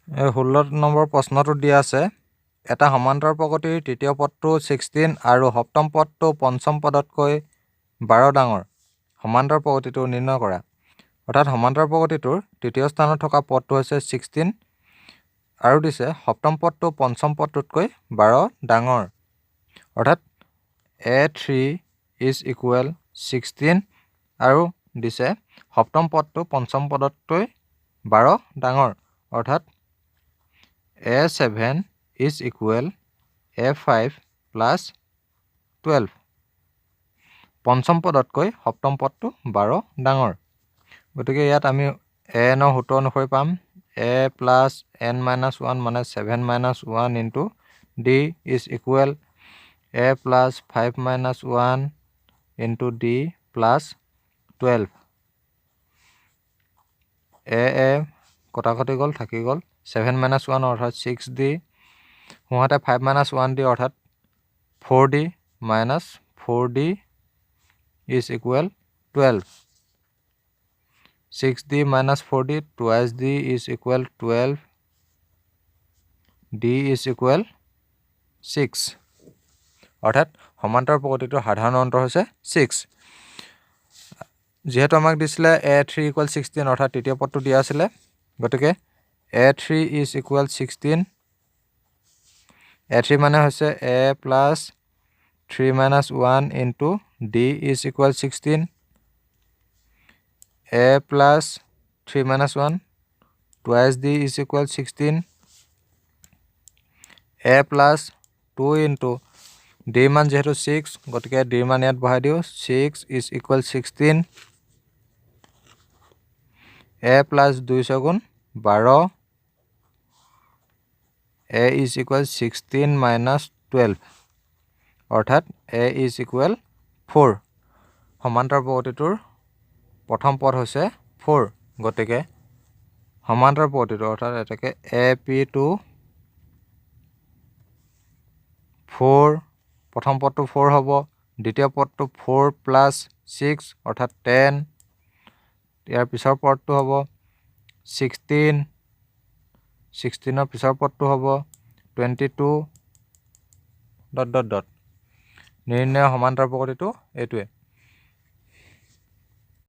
এই 16 নম্বৰ প্ৰশ্নটো দিয়া আছে, এটা সমান্তৰ প্ৰগতিৰ তৃতীয় পদটো 16 আৰু সপ্তম পদটো পঞ্চম পদতকৈ 12 ডাঙৰ, সমান্তৰ প্ৰগতিটো নিৰ্ণয় কৰা। অৰ্থাৎ সমান্তৰ প্ৰগতিটোৰ তৃতীয় স্থানত থকা পদটো হৈছে 16 আৰু দিছে সপ্তম পদটো পঞ্চম পদটোতকৈ 12 ডাঙৰ। অৰ্থাৎ এ থ্ৰী is equal 16 আৰু দিছে সপ্তম পদটো পঞ্চম পদতকৈ 12 ডাঙৰ। অৰ্থাৎ A seven is equal A five plus 12, পঞ্চম পদতকৈ সপ্তম পদটো 12 ডাঙৰ। গতিকে ইয়াত আমি এ এনৰ সূত্ৰ অনুসৰি পাম A plus N minus one মানে seven minus one into D is equal A plus five minus one into D plus 12। এ এ কটাকটি গ'ল, থাকি গ'ল ছেভেন মাইনাছ ওৱান অৰ্থাৎ ছিক্স ডি, সোঁহাতে ফাইভ মাইনাছ ওৱান ডি অৰ্থাৎ four D minus four D is equal 12। Six D minus four D twice D is equal 12, D is equal six. অৰ্থাৎ সমান্তৰ প্ৰগতিটোৰ সাধাৰণ অন্তৰ হৈছে ছিক্স। যিহেতু আমাক দিছিলে এ থ্ৰী ইকুৱেল 16, অৰ্থাৎ তৃতীয় পদটো দিয়া আছিলে, গতিকে A three is equal 16। A three মানে হৈছে A plus three minus one into D is equal 16। A plus three minus one twice D is equal 16। A plus two into ডিৰ মান যিহেতু ছিক্স, গতিকে ডিৰ মান ইয়াত বহাই দিওঁ, six is equal 16। A plus দুই ছগুণ 12, এ is equal 16 minus 12, অৰ্থাৎ এ is equal four. সমান্তৰ প্ৰগতিটোৰ প্ৰথম পদ হৈছে ফ'ৰ, গতিকে সমান্তৰ প্ৰগতিটো অৰ্থাৎ এটাকে এ পি টু ফ'ৰ, প্ৰথম পদটো ফ'ৰ হ'ব, দ্বিতীয় পদটো ফ'ৰ প্লাছ ছিক্স অৰ্থাৎ 10, ইয়াৰ পিছৰ পদটো হ'ব 16, ছিক্সটিনৰ পিছৰ পদটো হ'ব 22 ডট ডট ডট। নিৰ্ণয় সমান্তৰ প্ৰগতিটো এইটোৱে।